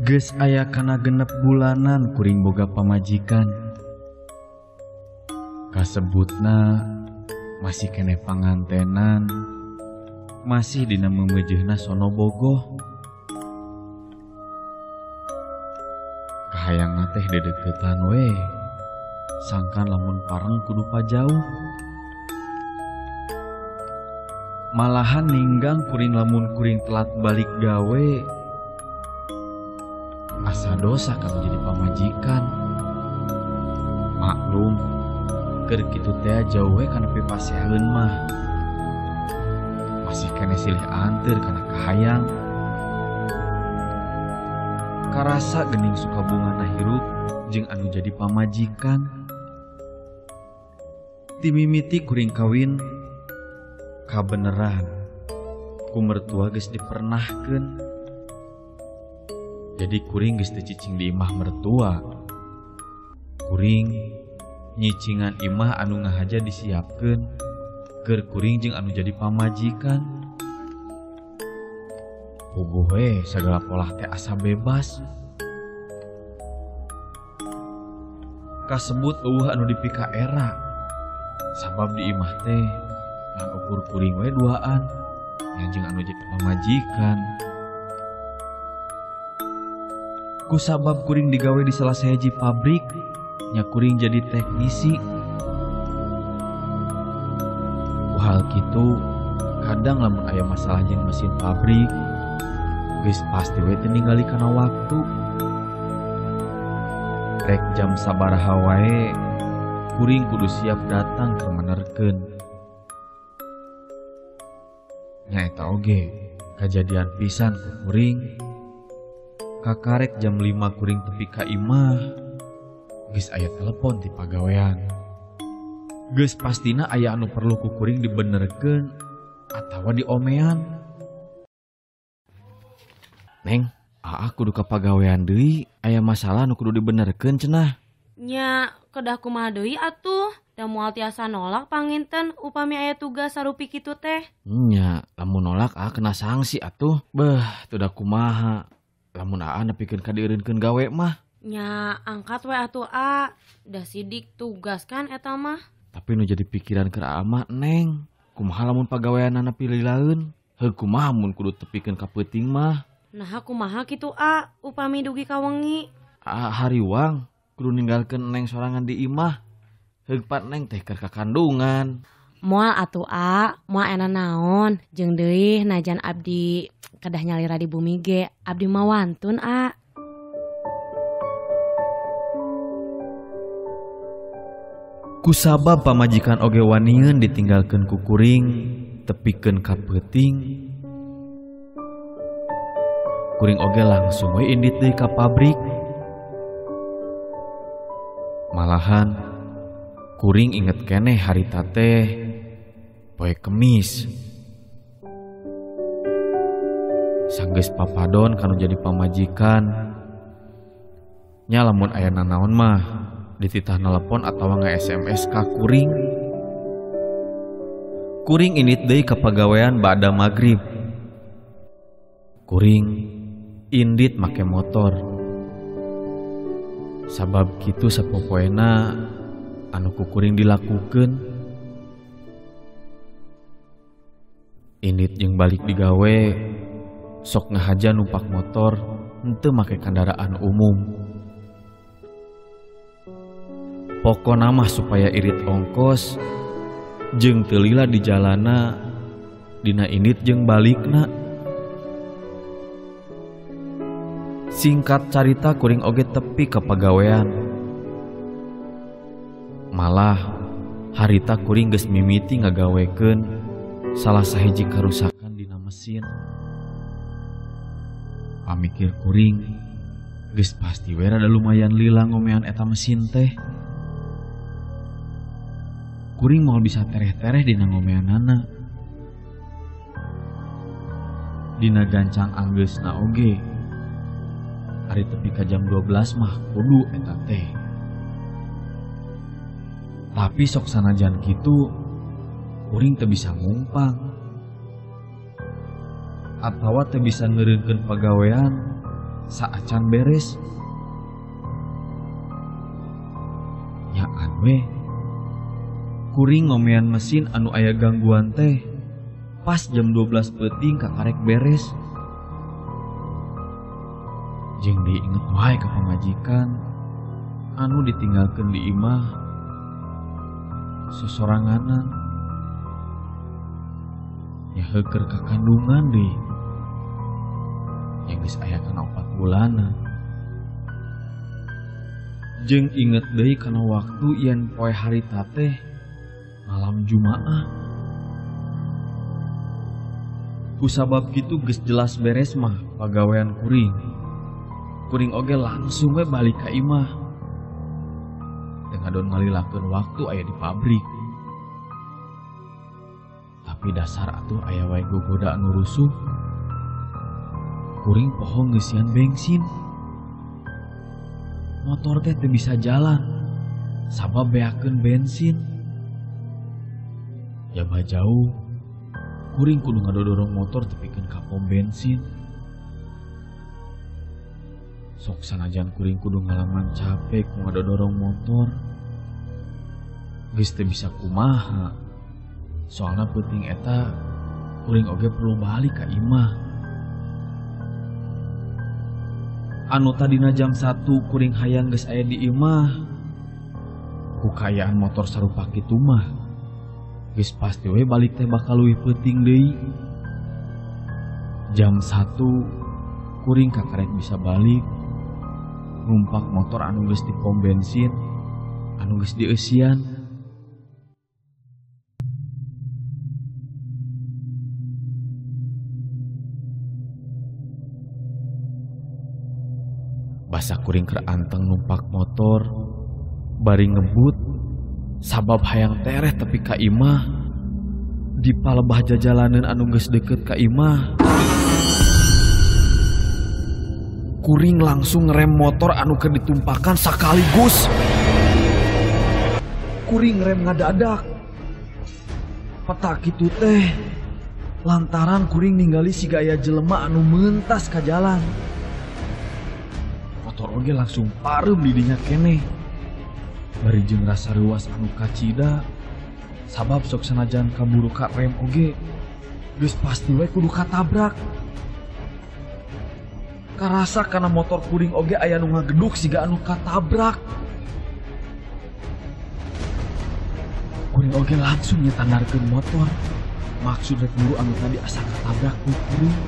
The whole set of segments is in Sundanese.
Geus aya kana 6 bulanan kuring boga pamajikan. Kasebutna masih keneh pangantenan, masih dina meumeujeuna sono bogoh. Kahayangna teh dedeukeutan we, sangkan lamun pareng kudu pajauh. Malahan ninggang kuring lamun kuring telat balik gawe. Asa dosa kalau jadi pamajikan. Maklum, keur kitu teh jauh we kana pipaseheun mah. Masih keneh silih anteur kana kahayang. Karasa geuning suka bungana hirup jeung anu jadi pamajikan. Timimiti kuring kawin kabeneran ku mertua geus dipernahkeun. Jadi kuring geus teu cicing di imah mertua. Kuring nyicingan imah anu ngahaja disiapkeun keur kuring jeung anu jadi pamajikan. Puguh we sagala polah teh asa bebas. Kasebut eueuh anu dipika era. Sabab di imah teh ngan ukur kuring we duaan nya jeung anu jadi pamajikan. Kusabab kuring digawe di salah sahiji pabrik, nya kuring jadi teknisi. Ku hal kitu, kadang lamun aya masalah jeung mesin pabrik, geus pasti we teu ningali kana waktu. Rek jam sabaraha wae, kuring kudu siap datang keur menerkeun. Nya eta oge, kajadian pisan ku kuring. Kakarek jam 5 kuring tepi ka imah, geus aya telepon ti pagawean. Geus pastina aya anu perlu ku kuring dibenerkeun atawa diomean. Neng, aa kudu ka pagawean deui, aya masalah anu kudu dibenerkeun cenah. Nya, kedah kumaha deui atuh, da moal tiasa nolak panginten upami aya tugas sarupi kitu teh. Nya, lamun nolak aa kena sanksi atuh. Beuh, teu da kumaha. Lamun aa nepikeun ka dieureunkeun gawe mah. Nya angkat we atuh a, da sidik tugas kan eta mah. Tapi nu jadi pikiran keur aa mah Neng, kumaha lamun pagaweanana pililaeun? Heuh kumaha mun kudu tepikeun ka peuting mah? Naha kumaha kitu a, upami dugi ka wengi. Aa hariwang kudu ninggalkeun Neng sorangan di imah. Heug pat Neng teh keur kakandungan. Moal atuh a, moal ena naon, jeung deui najan abdi kedah nyalira di bumi ge, abdi mah wantun a. Kusabab pamajikan oge wanieun ditinggalkeun ku kuring, tepikeun ka peuting. Kuring oge langsung we indit deui ka pabrik. Malahan kuring inget keneh harita teh poe Kemis. Sanggeus papadon kanu jadi pamajikan. Nya lamun aya nanaon mah dititah nelepon atawa nge-SMS ka kuring. Kuring indit deui ka pagawean bada magrib. Kuring indit make motor. Sabab kitu sapopoena anu ku kuring dilakukeun. Indit jeung balik digawe sok ngahaja numpak motor henteu make kendaraan umum. Pokona mah supaya irit ongkos jeung teu lila di jalana dina indit jeung balikna. Singkat carita kuring oge tepi ka pagawean. Malah harita kuring geus mimiti ngagawekeun salah sahiji karusakan dina mesin. Pamikir kuring geus pasti we rada lumayan lila ngomean eta mesin teh. Kuring moal bisa tereh-tereh dina ngomeanana. Dina gancang anggeusna oge. Ari tepi ka jam 12 mah kudu eta teh. Tapi sok sanajan kitu kuring teu bisa ngumpang. Atawa teu bisa ngeureunkeun pagawean saacan beres. Nyaan we kuring ngomean mesin anu aya gangguan teh pas jam 12 peuting kakarek beres. Jeung diinget wae ka pamajikan anu ditinggalkeun di imah sosoranganan. Ya heukeur kakandungan deui. Yang geus aya kana 4 bulanan. Jeung inget deui kana waktu yen poe harita teh malam Jumaah. Kusabab kitu geus jelas beres mah pagawean kuring. Kuring oge langsung we balik ka imah. Teu ngadon ngalilakeun waktu aya di pabrik. Tapi dasar atuh aya wae gogoda anu rusuh. Kuring poho ngeusian bensin. Motor teh teu bisa jalan sabab beakeun bensin. Jaba jauh kuring kudu ngadodorong motor tepikeun ka pom bensin. Sok sanajan kuring kudu ngalaman capek ku ngadodorong motor. Geus teu bisa kumaha. Soalna peuting eta kuring oge perlu balik ka imah. Anu tadina jam 1 kuring hayang geus aya di imah. Ku kaayaan motor sarupa kitu mah geus pasti we balik teh bakal leuwih peuting deui. Jam 1 kuring kakarek bisa balik numpak motor anu geus di pom bensin anu geus dieusian. Basa kuring keur anteng numpak motor bari ngebut sabab hayang tereh tepi ka imah. Di palebah jajalaneun anu geus deukeut ka imah, kuring langsung ngerem motor anu keur ditumpakan sakaligus. Kuring rem ngadadak. Petak kitu teh lantaran kuring ningali siga aya jelema anu mentas ka jalan. oge langsung pareum di dinya keneh. Bari jeung rasa reuas anu kacida. Sabab sok sanajan kaburu ka rem oge geus pasti we kudu katabrak. Karasa kana motor kuring oge aya nu ngageduk siga anu katabrak. Kuring oge langsung nyetandarkeun motor. Maksud rek buru anu tadi asa katabrak ku kuring.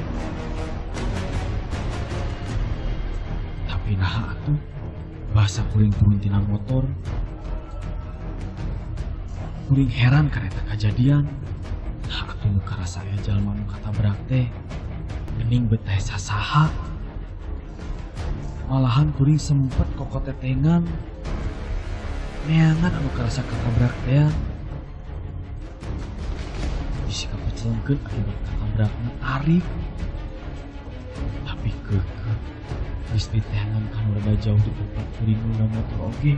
Tapi naha atuh bahasa kuring turun tina motor. Kuring heran karena eta kajadian. Nah atuh nu karasa aya jalma nu katabrak teh geuning beteh sasaha. Malahan kuring sempet kokotetengan neangan anu karasa katabrak teh. Bisi kapecelengkeun akibat katabrakna tarik. Tapi keukeuh geus diteangan kanu rada jauh di tempat kuring nunda motor oge.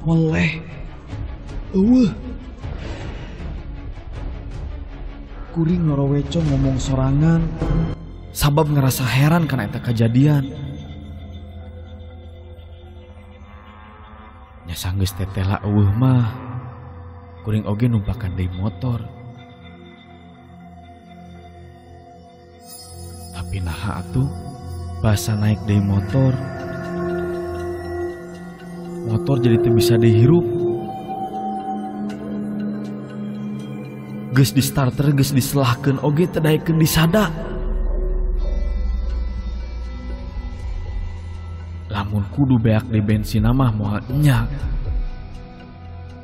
Oleh eueuh. Kuring ngoroweco ngomong sorangan sabab ngerasa heran kana eta kajadian. Nya sanggeus teteh lah eueuh mah kuring oge numpakan deui motor. Tapi naha atuh basa naik deui motor. Motor jadi teu bisa dihirup. Geus di starter geus diselahkeun oge teu daekeun disada. Lamun kudu beak di bensin mah moal enyak.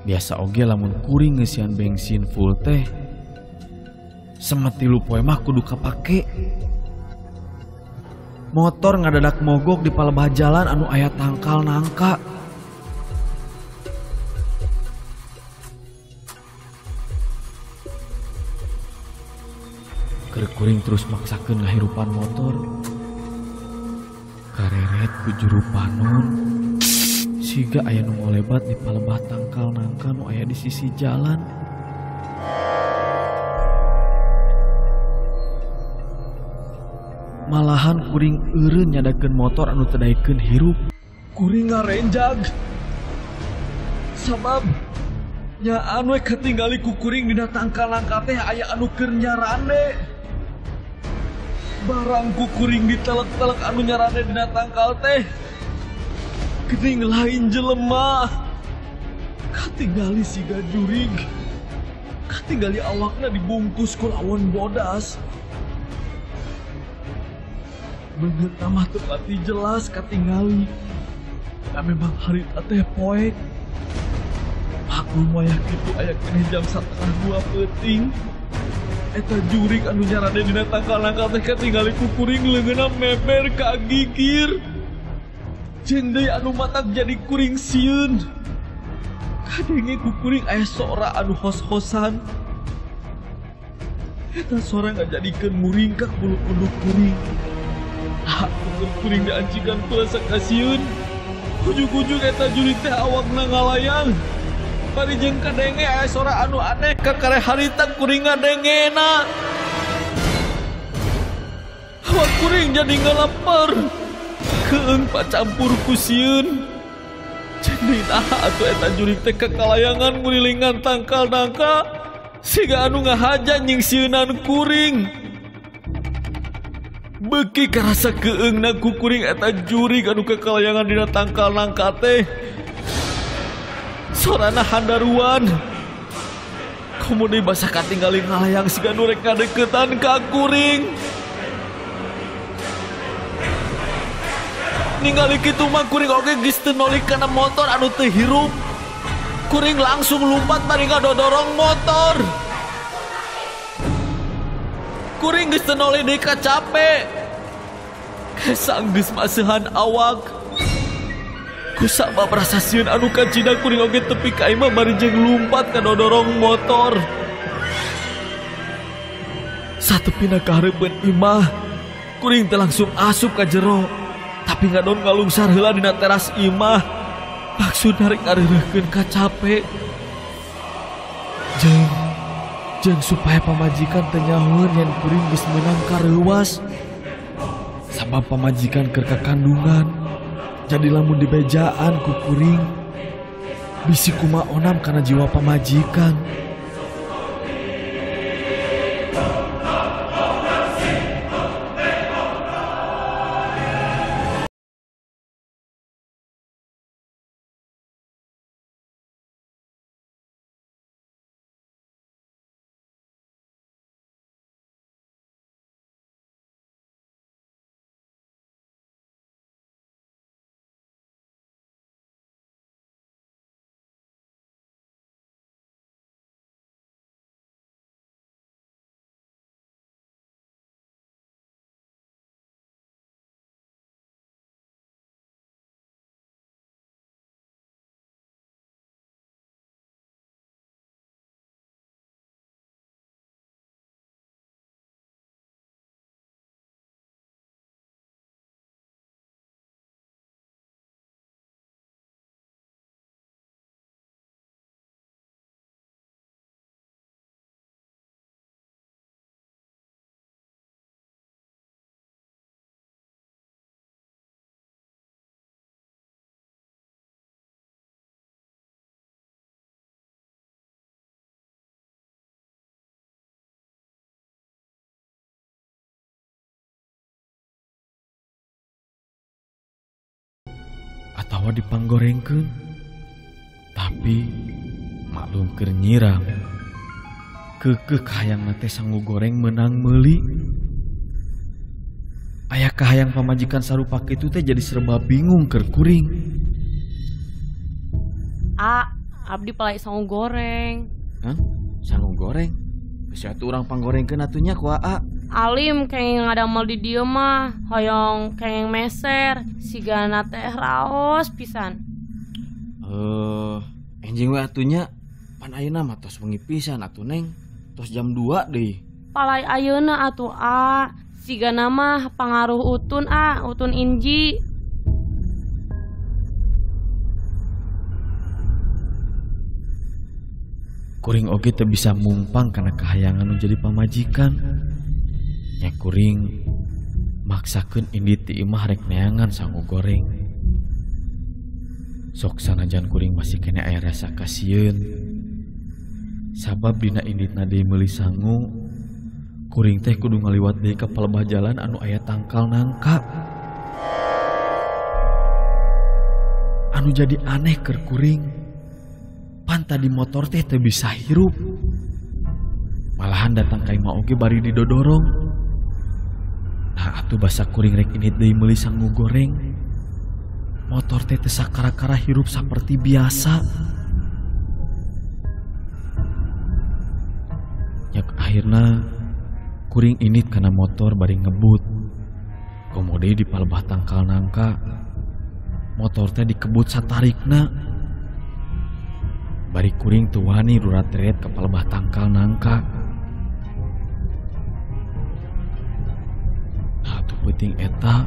Biasa oge lamun kuring ngeusian bensin full teh semet 3 poe mah kudu kapake. Motor ngadadak mogok di palebah jalan anu aya tangkal nangka. Keur kuring terus maksakeun ngahirupan motor. Kareret ku juru panon. Siga aya nu ngolebat di palebah tangkal nangka nu aya di sisi jalan. Malahan kuring eureun nyadakeun motor anu teu daekeun hirup. Kuring ngarenjag. Sabab nyaan we katinggali ku kuring dina tangkal nangka teh aya anu keur nyarande. Barang ku kuring ditelek-telek anu nyarande dina tangkal teh. Geuning lain jelema. Katinggali siga jurig. Katinggali awakna dibungkus ku lawon bodas. Beungeut mah teu pati jelas katingali. Da memang harita teh poek. Maklum wayah kitu aya keneh jam 1:30 peuting. Eta jurig anu nyarande dina tangkal nangka teh katingali ku kuring leungeunna meber ka gigir. Jeung deui anu matak jadi kuring sieun. Kadenge ku kuring aya sora anu hos-hosan. Eta sora ngajadikeun muringkak bulu kuduk kuring. Aku kuring diancikan ku rasa kasieun. Ujug-ujug eta jurig teh awakna ngalayang. Bari jeung kadenge aya sora anu aneh kakare harita kuring ngadengena. Awak kuring jadi ngalaper. Keung pacampur ku sieun. Jadi naha atuh eta jurig teh kakalayangan ngurilingan tangkal nangka. Siga anu ngahaja nyingsieunan kuring. Beuki karasa keungna ku kuring eta jurig anu kakalayangan dina tangkal nangka teh. Sorana handaruan. Komo deui basa katinggali ngalayang siga nu rek ngadeukeutan ka kuring. Ningali kitu mah kuring oge geus teu nolik kana motor anu teu hirup. Kuring langsung lumpat bari ngadodorong motor. Kuring geus teu noleh deui ka cape. Kesang geus maseuhan awak. Ku sabab rasa sieun anu kacida kuring oge tepi ka imah bari jeung lumpat kadodorong motor. Satepina ka hareupeun imah, kuring teh langsung asup ka jero. Tapi ngadon ngalungsar heula dina teras imah. Maksud rek ngareureuhkeun ka cape. Jeung supaya pamajikan teu nyahoeun yen kuring geus meunang kareuwas. Sabab pamajikan keur kakandungan. Jadi lamun dibejaan ku kuring bisi kumaha onam kana jiwa pamajikan. Atawa dipanggorengkeun, tapi maklum keur nyiram keukeuh kahayangna teh sangu goreng meunang meuli. Aya kahayang pamajikan sarupa kitu teh jadi serba bingung keur kuring. A, abdi palai sangu goreng. Hah? Sangu goreng? Geus atuh urang panggorengkeun atuh nya ku Aa. Alim kenging ngadamel di dieu mah, hoyong kenging meser, sigana teh raos pisan. Enjing we atuh nya, pan ayeuna mah tos wengi pisan atuh Neng, tos jam 2 deui. Palai ayeuna atuh A, sigana mah pangaruh utun A, utun inji. Kuring oge teu bisa mumpang kana kahayangan nu jadi pamajikan. Nya kuring maksakeun indit ti imah rek neangan sangu goreng. Sok sanajan kuring masih kene aya rasa kasieun. Sabab dina inditna deui meuli sangu, kuring teh kudu ngaliwat deui ka palebah jalan anu aya tangkal nangka. Anu jadi aneh keur kuring, pan tadi motor teh teu bisa hirup. Malahan datang ka imah oge bari didodorong. Nah atuh basa kuring rek indit deui meuli sangu goreng. Motor teh teu sakara-kara hirup saperti biasa. Nyak akhirna kuring indit kana motor bari ngebut. Komo deui di palebah tangkal nangka, motor teh dikebut satarikna. Bari kuring teu wani rurat-ret ka palebah tangkal nangka. Nah atuh peuting eta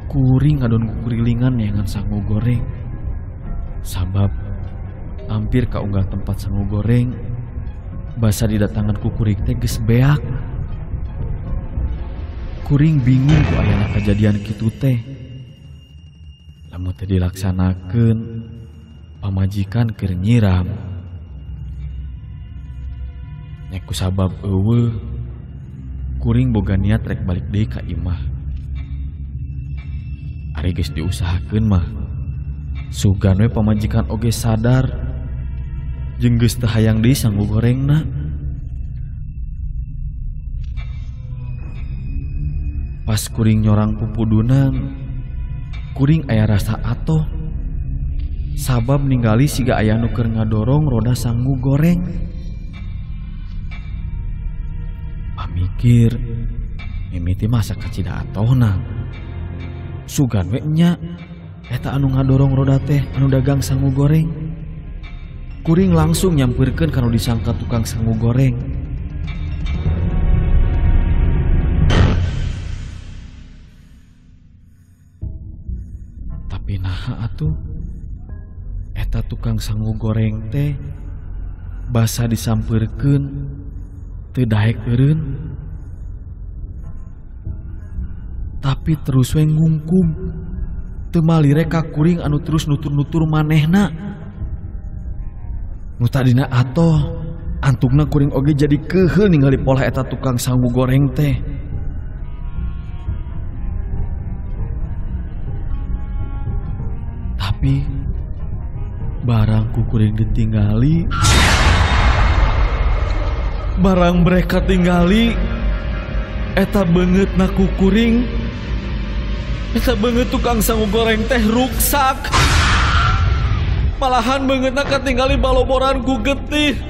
kuring ngadon kukurilingan neangan sangu goreng. Sabab hampir ka unggal tempat sangu goreng basa didatangan ku kuring teh geus beak. Kuring bingung ku ayana kajadian kitu teh. Lamun teu dilaksanakeun pamajikan keur nyiram. Nya ku sabab eueuh kuring boga niat rek balik deui ka imah. Ari geus diusahakeun mah sugan we pamajikan oge sadar jeung geus teu hayang deui sangu gorengna. Pas kuring nyorang pupudunan, kuring aya rasa atoh sabab ningali siga aya nu keur ngadorong roda sangu goreng. Pamikir mimiti masa kacida atohna. Sugan we nya eta anu ngadorong roda teh anu dagang sangu goreng. Kuring langsung nyampeurkeun kanu disangka tukang sangu goreng. Tapi naha atuh eta tukang sangu goreng teh basa disampeurkeun teu daek eureun. Tapi terus we ngungkung. Teu malire ka kuring anu terus nutur-nutur manehna. Nu tadina atoh antukna kuring oge jadi keheul ningali pola eta tukang sangu goreng teh. Tapi barang ku kuring ditinggali, barang mereka tinggali, eta beungeutna ku kuring, eta beungeut tukang sangu goreng teh ruksak. Malahan beungeutna katinggali baloboran ku getih.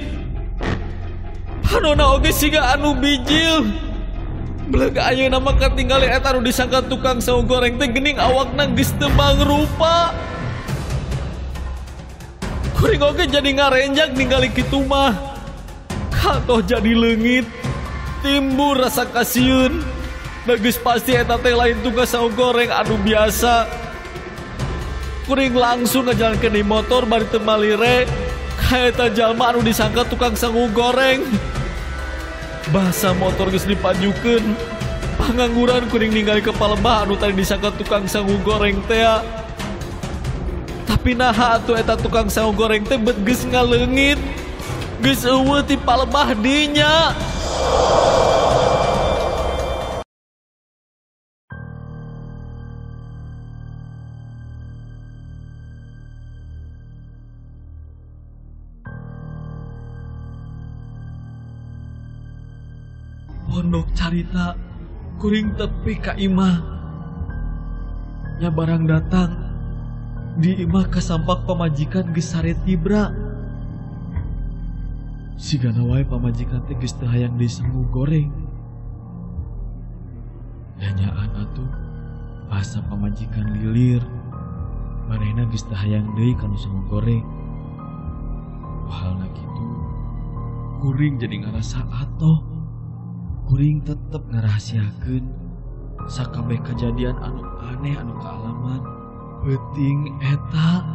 Panona oge siga anu bijil. Beleg ayeuna mah katinggali eta anu disangka tukang sangu goreng teh geuning awakna geus teu mangrupa. Kuring oge jadi ngarenjak ningali kitu mah. Katoh jadi leungit, timbul rasa kasieun. Da geus pasti eta teh lain tukang sangu goreng anu biasa. Kuring langsung ngajalankeun di motor bari teu malire ka eta jalma anu disangka tukang sangu goreng. Bahasa motor geus dipajukeun. Pangangguran kuring ningali ke palembah anu tadi disangka tukang sangu goreng teh. Tapi naha atuh eta tukang sangu goreng teh bet geus ngaleungit. Geus eueuh ti palembah dinya. Pondok carita kuring tepi ka imah. Nya barang datang di imah kasampak pamajikan geus sare tibra. Sigana wae pamajikan teh geus teu hayang deui sangu goreng. Nanyaan atuh bahasa pamajikan lilir. Manehna geus teu hayang deui kana sangu goreng. Halna kitu kuring jadi ngarasa atoh. Kuring tetep ngarahasiakeun sakabeh kajadian anu aneh anu kaalaman peuting eta.